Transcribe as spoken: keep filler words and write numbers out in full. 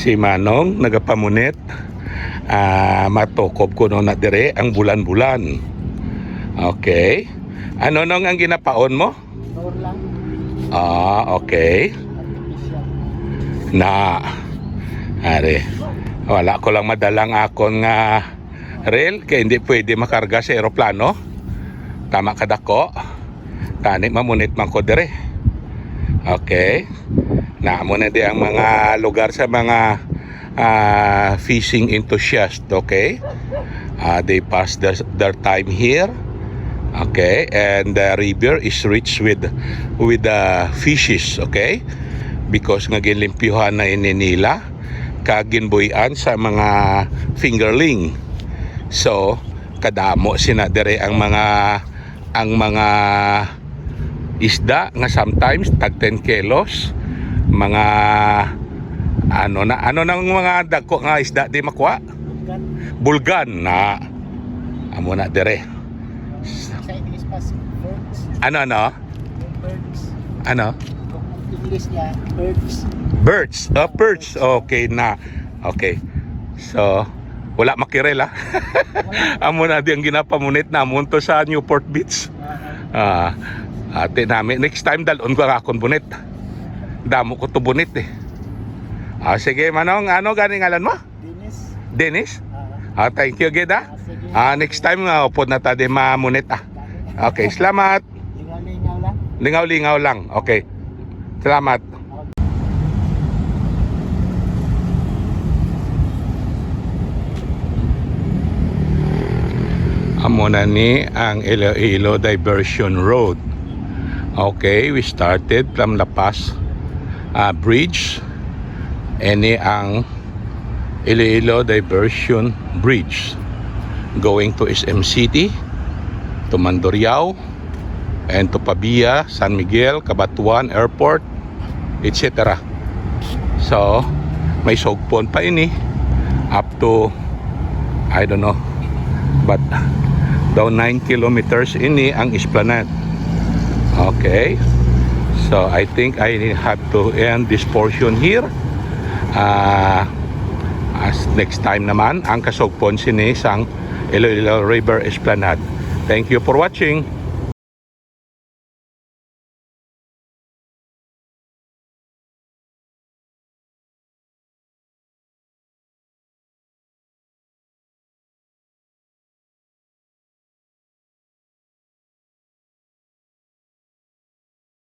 Si Manong nagapamunit. Ah, matukob ko no na dire ang bulan-bulan. Okay. Ano nong ang ginapaon mo? Door lang. Ah, okay. Artificial. Na. Are. Wala ko lang madalang akon nga reel kay hindi pwede makarga sa eroplano. Tama kadako. Tani mamunit man ko dire. Okay. Na mo na di ang mga lugar sa mga ah, fishing enthusiast, okay? Ah, they pass their, their time here. Okay, and the river is rich with with the fishes, okay? Because nga ginlimpyuhan na ini nila kag ginbuy-an sa mga fingerling. So, kadamo sina dire ang mga ang mga isda nga sometimes tag ten kilos, mga ano na ano nang mga dagko nga isda di makuha. Bulgan na amo na dire. Sa English pa, birds. Ano ano? Birds. Ano? English niya, birds. Birds, uh, perch. Okay na. Okay. So wala makirel ha. Amo na di ang ginapamunit namon to sa Newport Beach. Ah, ate nami, next time dalon ko ang akon bunit. Damo ko to bunit eh. Ah, sige, Manong, ano gani ngalan mo? Dennis. Dennis? Ah, Ah, thank you gid ah. Sige. Ah, next time nga upod na ta di mamunit ah. Okay, salamat. Lingaw-lingaw lang. Lingaw-lingaw lang. Okay. Salamat. Amo na ni ang Iloilo Diversion Road. Okay, we started from La Paz ah, Bridge. Ini ang Iloilo Diversion Bridge going to S M City, to Mandurriao, and to Pavia, San Miguel, Cabatuan Airport, et cetera. So, may sugpon pa ini up to, I don't know, but daw nine kilometers ini ang Esplanade. Okay. So, I think I have to end this portion here. Ah, as next time naman ang kasugpon sini sang Iloilo River Esplanade. Thank you for watching.